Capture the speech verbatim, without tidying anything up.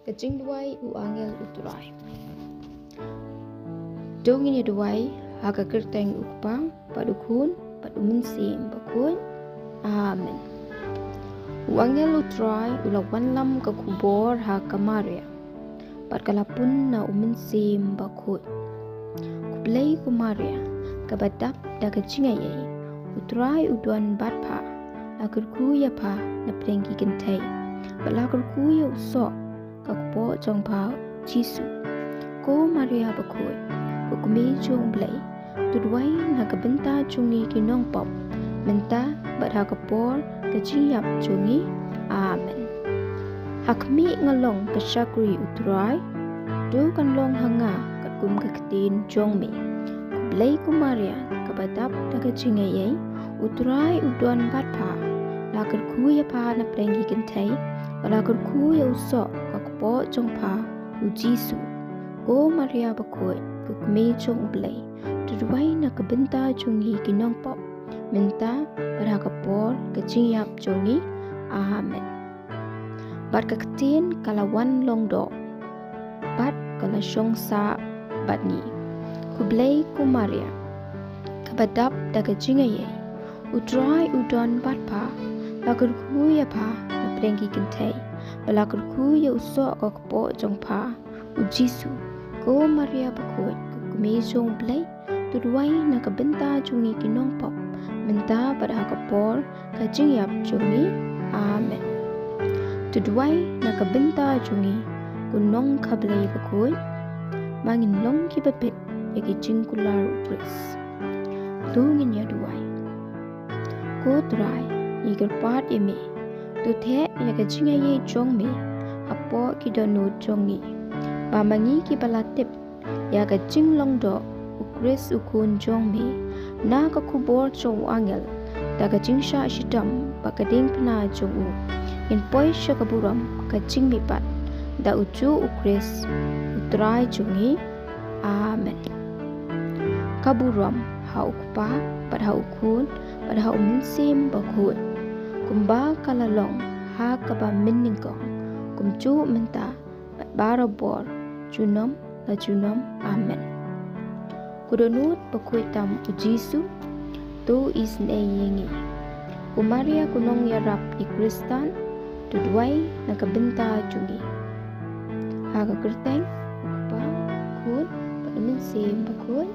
Ka jingduwai u angel u Trai. To ngin ïa duwai ha ka kyrteng u Kpa, bad u Khun, bad u Mynsiem Bakhuid. Amen. U angel u Trai u la wanlam ka khubor ha ka Maria, bad ka la pun na u Mynsiem Bakhuid. Khublei ko Maria, kaba dap da ka jingaiei, u Trai u don bad pha, la kyrkhu ïa pha na pdeng ki kynthei, bad la kyrkhu ïa u soh ka kpoh jong pha u Jisu. Ko Maria Bakhuid, ko Kmie jong u Blei, to duwai na ka bynta jong ngi ki nongpop, mynta bad ha ka por ka jingïap jong ngi. Amen. Ha khmih nga long ka shakri u Trai, to kan long ha nga katkum ka ktien jong me. Khublei ko Maria, kaba dap da ka jingaiei, u Trai u don bad pha, la kyrkhu ïa pha na pdeng ki kynthei, bad la kyrkhu ïa u soh ka kpoh jong pha u Jisu. Ko Maria Bakhuid, ko Kmie jong u Blei, to duwai na ka bynta jong ngi ki nongpop, mynta bad ha ka por ka jingïap jong ngi. Amen. Bad ka ktien ka la wan long doh, bad ka la shong sah bad ngi. Khublei ko Maria, kaba dap da ka jingaiei, u Trai u don bad pha, la kyrkhu ïa pha na pdeng ki kynthei, bad la kyrkhu ïa u soh ka kpoh jong pha u Jisu. Ko Maria Bakhuid, ko Kmie jong u Blei, to duwai na ka bynta jong ngi ki nongpop, mynta bad ha ka por ka jingïap jong ngi. Amen. To duwai na ka bynta jong ngi ko nongkha Blei bakhuid, ba ngin long kiba bit ïa ki jingkular u Khrist. To ngin ïa duwai. Ko Trai, ngi kyrpad ïa me, to theh ïa ka jingaiei jong me hapoh ki dohnud jong ngi, ba ma ngi kiba la tip ïa ka jinglong doh u Khrist u Khun jong me, na ka khubor jong u angel, da ka jingshah shitom bad ka diengphna jong u, ngin poi sha ka burom ka jingmihpat, da ujuh u Khrist u Trai jong ngi. Amen. Ka burom ha u Kpa, bad ha u Khun, bad ha u Mynsiem Bakhuid, kumba ka la long ha kaba mynnyngkong, kumjuh mynta, bad barabor, junom la junom. Amen. Ko dohnud bakhuid tam u Jisu, to isynei ïa ngi. Ko Maria ko nongïarap i Khristan, to duwai na ka bynta jong ngi. Ha ka kyrteng u Kpa, Khun, bad u Mynsiem Bakhuid.